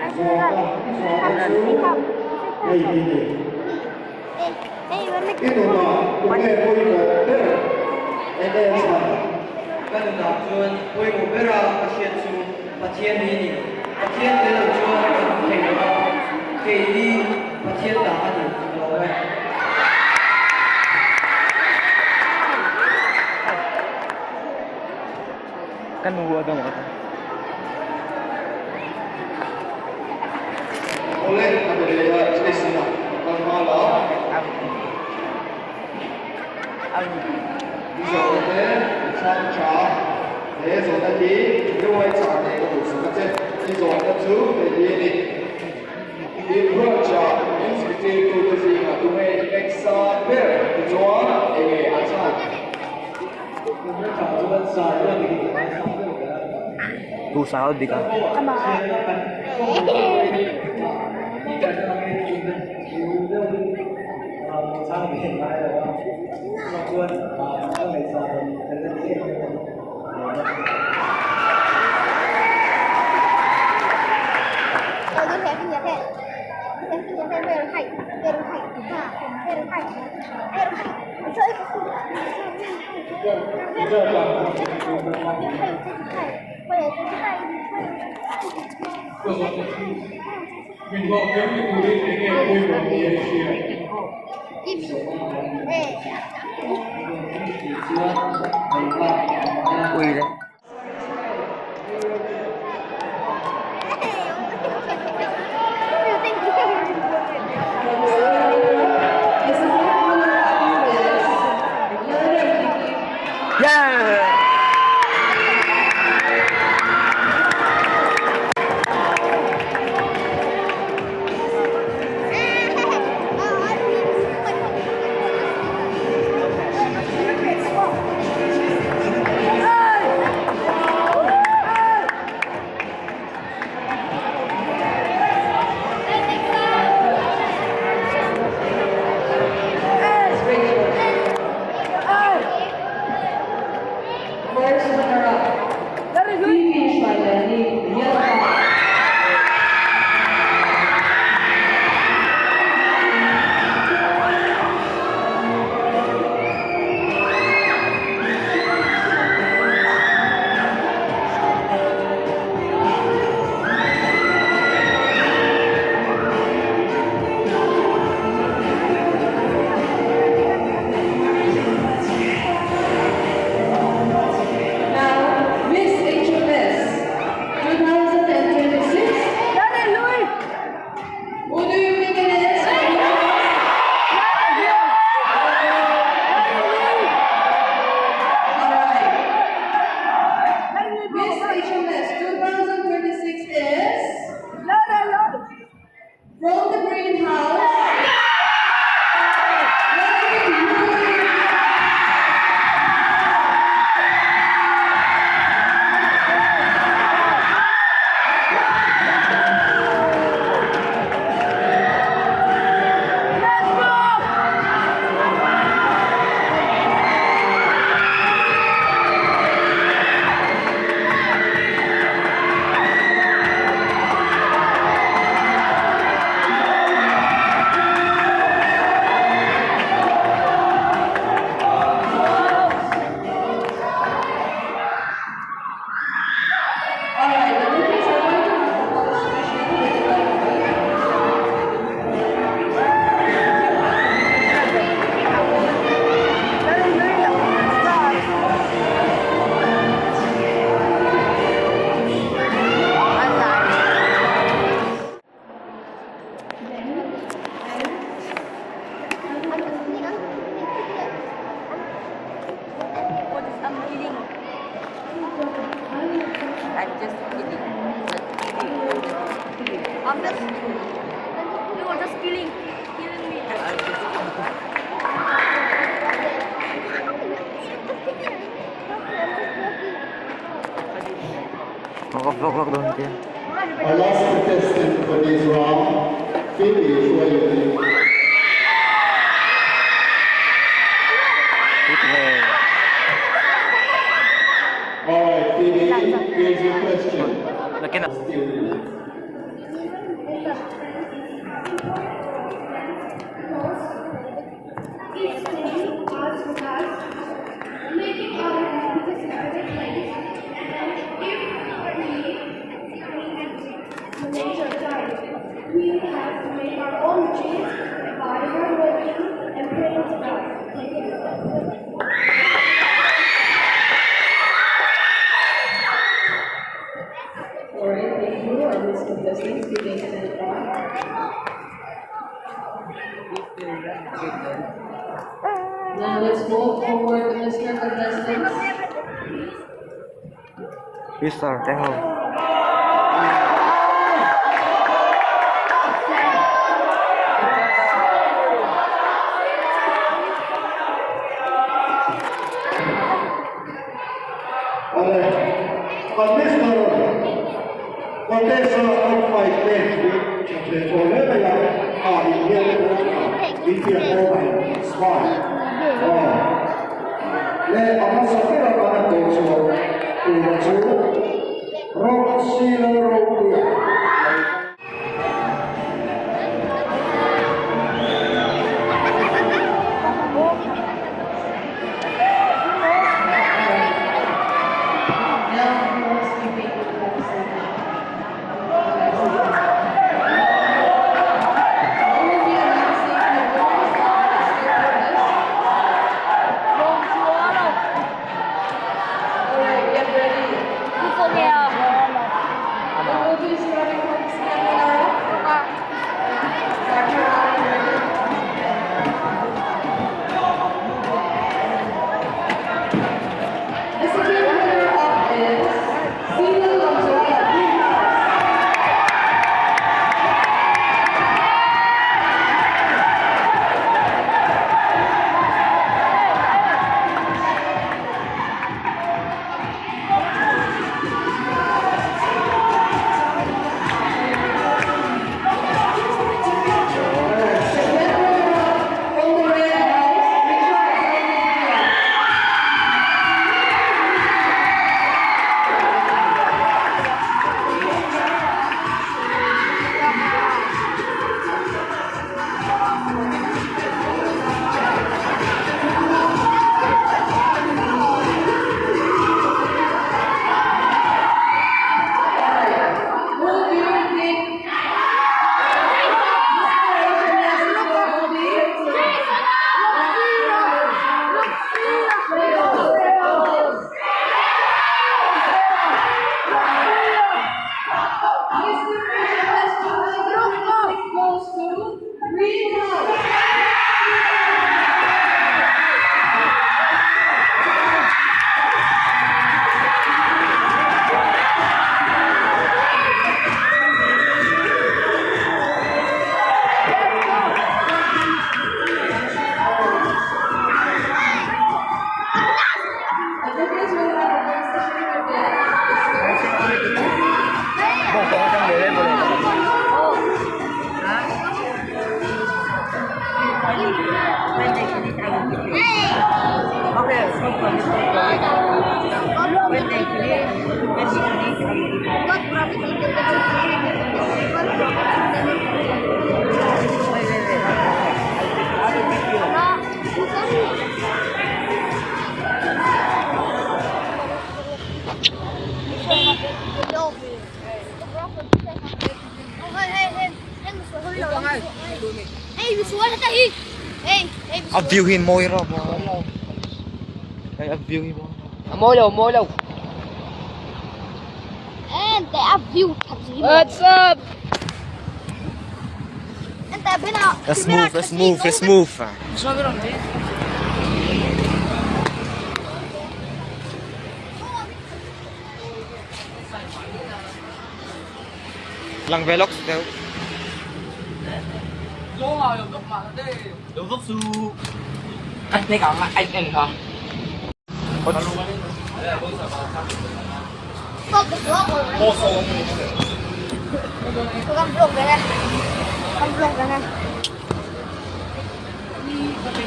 Zawhna zawhna chu hei hi ni. I nunah tunge pawimawh ber? Enge chhan? Ka nunah chuan pawimawh bera ka hriat chu Pathian hi ni. Pathian tel lo chuan ka hmu thei lo a, kei hi Pathian ta a ni ka lo e. Ka nu a dawng a. Awle a be leh a Jason a kal nghal a. I zawhna te i chhang tha. He zawhna hi Riwai chah leh ka duhsak a che. I zawhna chu hei hi a ni. In branch-ah in zirtirtute zingah tunge i ngaihsan ber tichuan enge a chhan? Ui le. Yeah! First runner-up, Phoebe Shrilani Yelpa. Now, Miss HMS 2026. Udu Jimenez from Alright. Miss HMS 2026 is from the greenhouse. Alright, the rookies are going to perform a special with the I'm kidding. I'm just kidding. Not kidding. I'm just kidding. You are just killing. Killing me. I'm just kidding. Vlog vlog doon kaya. Our last contestant for this round, Phoebe Shuayuni. Put All right, Phoebe, here's your question. Laki na. Still. to nature time. We have to make our own retreats by hard working and praying to God. Thank you. Alright, thank you. And these contestants, you may stand by. Now let's move forward to Mr. Contestants. Mr. Tengo. Awle, kan Mister Contessa of Fight te hi tha hle thaw hle mai a, a inhliam te pawh tha min pian aw mai, smile, aw leh a hmasa ber a kan a tawh chuan tura chu Roxy Lalropuia lo. Now, girls, you may go backstage. We will be announcing the winners of Mr. Contest. Alright, get ready. The movie is running from Scandanara. Zachary, are you ready? The second runner-up is Sina Lonzola, Greenhouse. Second runner-up from the Red House, Richard Almeida. Who do you think Mr. Asian will be? Mr. Asian 2026 goes to Greenhouse. The judges will have a conversation with the A view hi mawi rawk maw. Hei a view hi mawi. A mawi lo, mawi lo. What's up? Let's move, let's move, let's move. Lang velox deuh.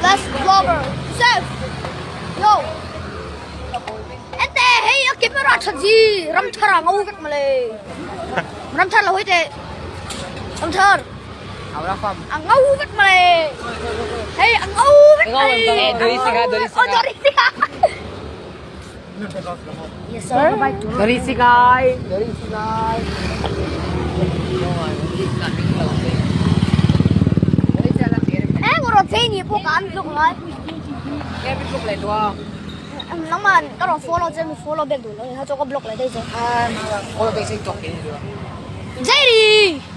Let's vlogger. Sef. Yo. Ente hei a camera tha ji ram thar a ngau vek male. Ram thar lo hoi te. Ram thar. A ngau vek male. Hei a ngau vek male. Dori singa, dori Oh, dori singa. Yes sir. Dori singai, dori singai. Eng rawh chei ni pawh ka an tluk ngai. Nangman ka rawn follow che mi follow back duh lo ni kha chu ka block leh daih che. Jayri!